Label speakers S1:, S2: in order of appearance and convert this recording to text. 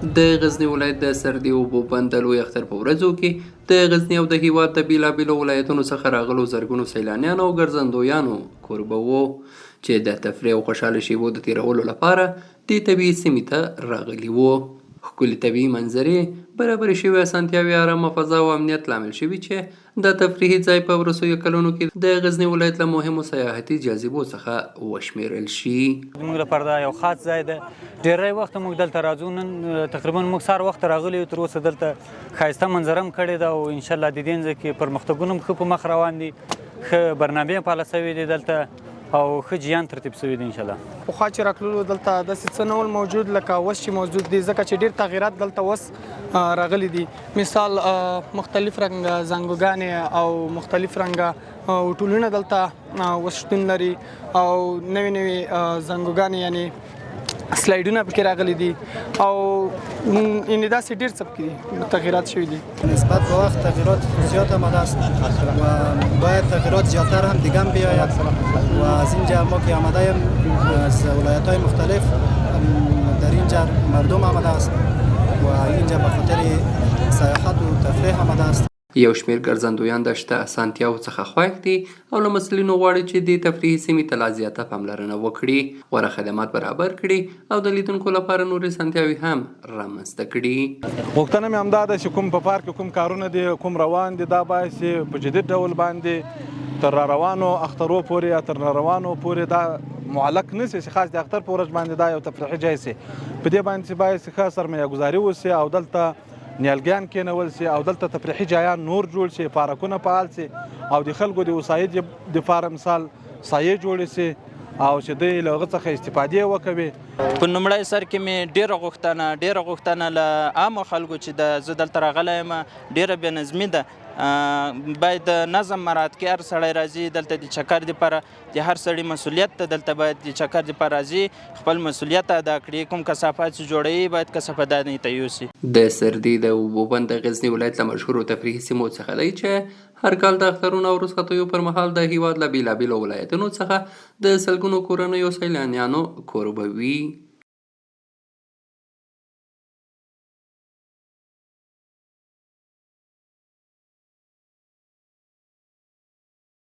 S1: د غزني ولایت د سردې اوبو بند د لوی اختر په ورځو کې د غزني او د هیواد د بیلابیلو ولایتونو څخه راغلو زرګونو سیلانیانو او ګرځندویانو کوربه وو چې د تفریح او خوشحاله شیبو د تیرولو لپاره دې طبیعي سیمې ته راغلي وو. ښکلې طبیعي منظرې، برابرې شوې اسانتیاوې، ارامه فضا او امنیت لامل شوي چې دا تفریحي ځای په وروستیو کلونو کې د غزني ولایت له مهمو سیاحتي جاذبو څخه وشمېرل شي.
S2: زموږ لپاره دا یو خاص ځای دی، ډېری وخت موږ دلته راځو. نن تقریبا موږ سهار وخت راغلي یو، تر اوسه دلته ښایسته منظره هم کړې ده او انشاءالله د دې ځای کې پرمختګونه هم ښه په مخ روان دي، ښه برنامې هم فعاله شوې دي دلته او ښه جیان ترتیب شوي دي انشاءالله.
S3: پخوا چې راتللو دلته داسې څه نه ول موجود لکه اوس چې موجود دي، ځکه چې ډېر تغیرات دلته اوس راغلي دي. مثال مختلف رنګ زنګوګانې او مختلف رنګ هوټلونه دلته اوس شتون لري او نوې نوې زنګوګانې یعنی سلایډونه پکې راغلي دي او یعنی داسې ډېر څه پکې دي، تغیرات شوي دي.
S4: نسبت به وقت تغییرات زیاد آمده است و باید تغییرات زیادتر هم دیگه هم بیاید و از اینجا ما که آمده ایم از ولایت های مختلف در اینجا مردم آمده است و اینجا به خاطر سیاحت و تفریح آمده است.
S1: یو شمېر ګرځندویان د شته اسانتیاوو څخه خوښ دي او له مسؤلینو غواړي چې دې تفریحي سیمې ته لا زیاته پاملرنه وکړي، غوره خدمات برابر کړي او د لیدونکو لپاره نورې اسانتیاوې هم رامنځته کړي.
S5: غوښتنه مې همدا ده چې کوم په پارک کې کوم کارونه دي، کوم روان دي، دا باید چې په جدید ډول باندې تر را روانو اخترو پورې یا تر را روانو پورې دا معلق نه شي، چې خاص د اختر په ورځ باندې دا یو تفریحي ځای شي. په دې باندې چې باید چې ښه سرمایه ګذاري وشي او دلته نیالګیان کېنول شي او دلته تفریحي جایان نور جوړ شي، پارکونه فعال شي او د خلکو د هوسايي دپاره مثال سایې جوړې شي او چې دوی له هغه څخه استفادې وکوي.
S6: په نومړی سر کې مې ډېره غوښتنه ډېره غوښتنه له عامو خلکو چې د زه دلته راغلی یم، ډېره بې نظمي ده، باید نظم مراعات کړي. هر سړی راځي دلته د چکر دپاره، د هر سړي مسولیت ته دلته باید د چکر دپاره راځي، خپل مسولیت ادا کړي. کوم کثافات چې جوړوي باید کثافت ته یوسي.
S1: د سردې د اوبو بند د غزني ولایت له مشهورو تفریحي سیمو څخه دی چې هر کال د اخترونو او رخصتیو پر مهال د هیواد له بیلابیلو ولایتونو څخه د سلګونو کورنیو سیلانیانو کوربه وي.